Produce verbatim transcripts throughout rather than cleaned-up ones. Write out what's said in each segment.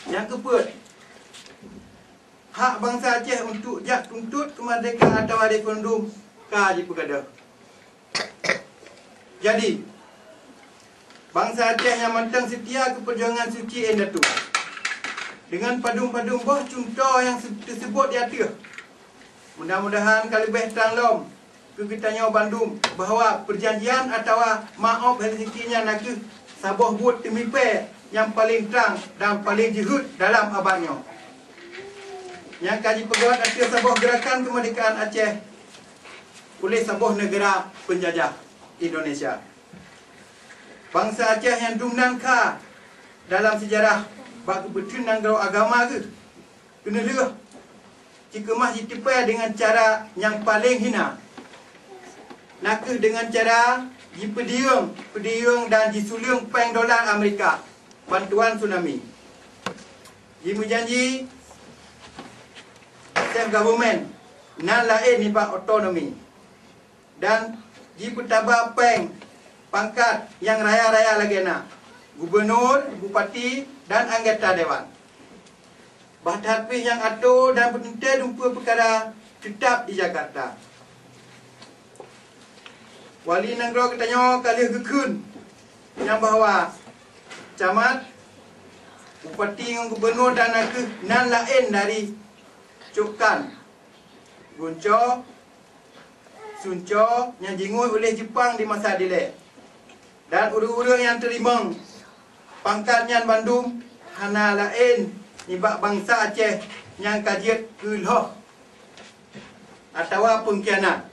Nyang keupeuet, hak bansa Aceh untuk jak tuntot keumeurdehkaan atawa referendum ka jipeugadôh. Jadi, bansa Aceh nyang mantong seutia keu peujuangan suci indatu. Deungon padum-padum boh cuntoh nyang se-, teuseubot di ateueh, mudah-mudahan ka leubeh trang lom keu geutanyoe bandum bahwa peujanjian atawa Map Ôb Helsinki nyan nakeuh saboh buet teumipée nyang paleng trang dan paleng jeuhet dalam abad nyoe, nyang ka jipeugét ateueh saboh geurakan keumeurdehkaan Aceh uléh saboh neugara peunjajah, Indonesia. Bansa Aceh nyang dum nan kha dalam seujarah bak geupeutheun nanggroe agama geuh, keuneulheueh jikeumah jiteupée deungon cara nyang paleng hina, nakeuh deungon cara jipeudiyeueng, peudiyeueng dan jisuleueng péng dolar Amerika bantuan tsunami. Jimeujanji self government nan laén nibak otonomi, dan jipeutaba péng pangkat nyang raya-raya lagée na gubunur, bupati, dan anggota dewan. Bah that pih nyang ato dan peuteuntée dumpeue peukara teutap di Jakarta. Wali nanggroe geutanyoe ka lheueh geukheun nyang bahwa camat, bupati ngon gubunur dan nakeuh nan laén dari Cokkan, Gunco, Sunco nyang jingui uléh Jeupang di masa dilée, dan ureuëng-ureuëng nyang teurimong pangkat nyan bandum hana laén nibak bansa Aceh nyang ka jeuet keu lhoh atawa peungkhianat.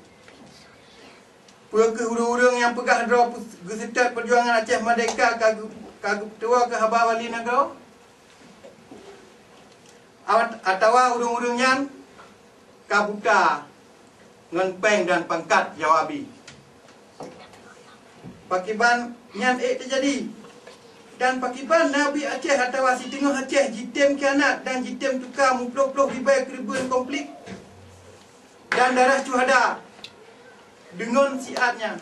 Peu kheueh ureuëng-ureuëng nyang peugah droe geuseutôt peujuangan Aceh Merdeka ka geu-, ka geupeutuwoe keu haba wali nanggroe? At-, atawa ureuëng-ureuëng nyan ka buta ngon péng dan pangkat Jawa Abi? Pakiban nyan ék teujadi? Dan pakiban na biet Aceh atawa siteungoh Aceh jitem khianat dan jitem tuka muploh-ploh ribée keureubeuen konflik dan darah syuhada deungon siat nyan,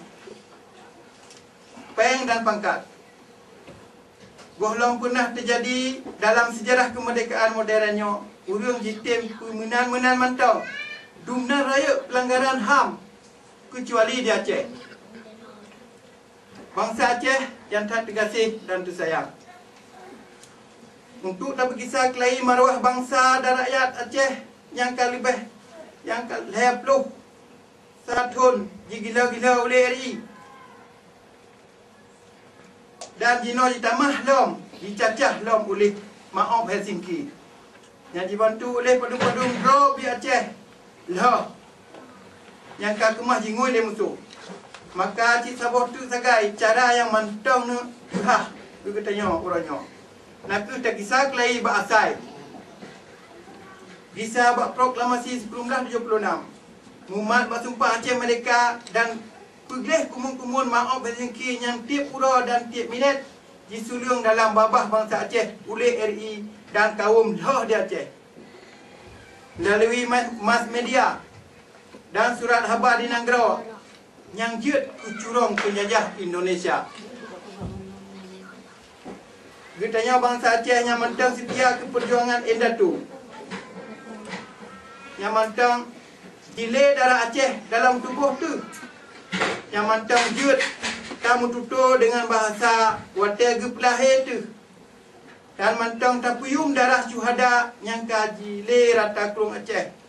péng dan pangkat? Gohlom peunah teujadi dalam seujarah keumeurdehkaan modern nyoe, ureuëng jitem peumeunan-meunan mantong, dumnan rayeuk peulanggaran HAM, keucuali di Aceh. Bansa Aceh nyang that teugaséh dan teusayang, untuk tapeugisa keulayi marwah bansa dan rakyat Aceh nyang ka leubeh, nyang ka lhée ploh sa thon jigila-gila ulée RI, dan jinoe jitamah lom, jicacah lom uléh Map Ôb Helsinki, nyang jibantu uléh padum-padum droe biet Aceh lhoh nyang ka keumah jingui lé musoh. Maka cit saboh teuk sagai cara nyang mantong neuk teuhah keu geutanyoe uroe nyoe, nakeuh tagisa keulayi bak asai. Gisa bak proklamasi sikureueng blaih tujoh puluh nam, mumat bak Sumpah Aceh Merdeka dan peugleh kumun-kumun Map Ôb Helsinki nyang tieb uroe dan tieb minét jisuleueng dalam babah bansa Aceh uléh RI dan kawöm lhoh di Aceh, meulalu ma-, mass media dan surat haba di nanggroe nyang jeuet keu curông peunjajah Indonesia. Geutanyoe bansa Aceh nyang mantong seutia keu peujuangan indatu, nyang mantong jilé darah Aceh dalam tuboh teuh, nyang mantong jeuet tameututoe deungon bahasa watée geupeulahé teuh, dan mantong tapeuyuem darah syuhada nyang ka jilé rata krueng Aceh.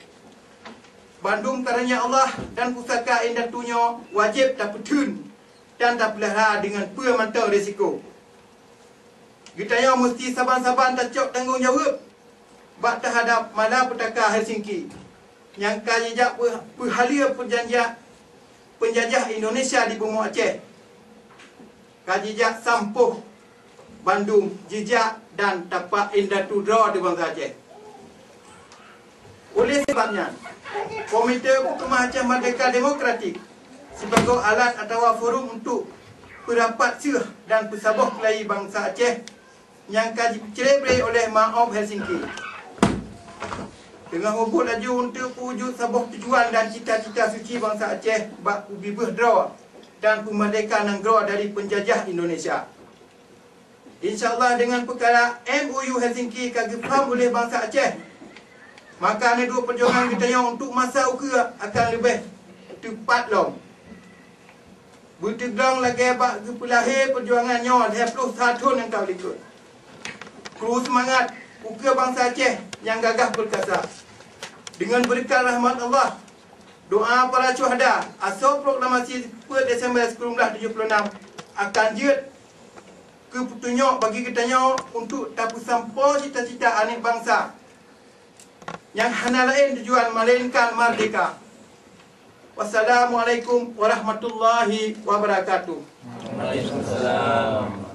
Bandum karonia Allah dan pusaka indatu nyoe wajéb tapeutheun dan tapeulahra deungon peue mantong risiko. Geutanyoe musti saban-saban tacok tanggong jaweueb bak teuhadab malapetaka Helsinki nyang ka jijak peu-, peuhaleue peujanjian peunjajah Indonesia di bumoe Aceh, ka jijak sampôh bandum jijak dan tapak indatu droe di bansa Aceh. Oleh sebab nyan, Komite Peukeumah Aceh Merdeka Demokratik sibagoe alat atawa forum untuk peurapat seuh dan peusaboh keulayi bansa Aceh nyang ka jipeucré-bré oleh Map Ôb Helsinki, teungoh mubuet laju untuk peuwujud saboh tujuan dan cita-cita suci bansa Aceh bak peubeubaih droe dan peumerdeka nanggroe dari peunjajah Indonesia. Insya Allah, dengan peukara M O U Helsinki ka geupaham oleh bansa Aceh, maka neuduek peujuangan geutanyoe untuk masa ukeue akan leubeh teupat lom. Beuteuglong lagée bak geupeulahé peujuangan nyoe lhée ploh sa thon nyang ka likot. Kru seumangat ukeue bansa Aceh nyang gagah peurkasa. Deungon beureukat rahmat Allah, doa para syuhada, asoe proklamasi peuet Desember sikureueng blaih tujoh ploh nam akan jeuet keu peutunyok bagi geutanyoe untuk tapeusampoe cita-cita aneuëk bansa nyang hana laén tujuan melainkan merdeka. Wassalamualaikum warahmatullahi wabarakatuh. Waalaikumsalam.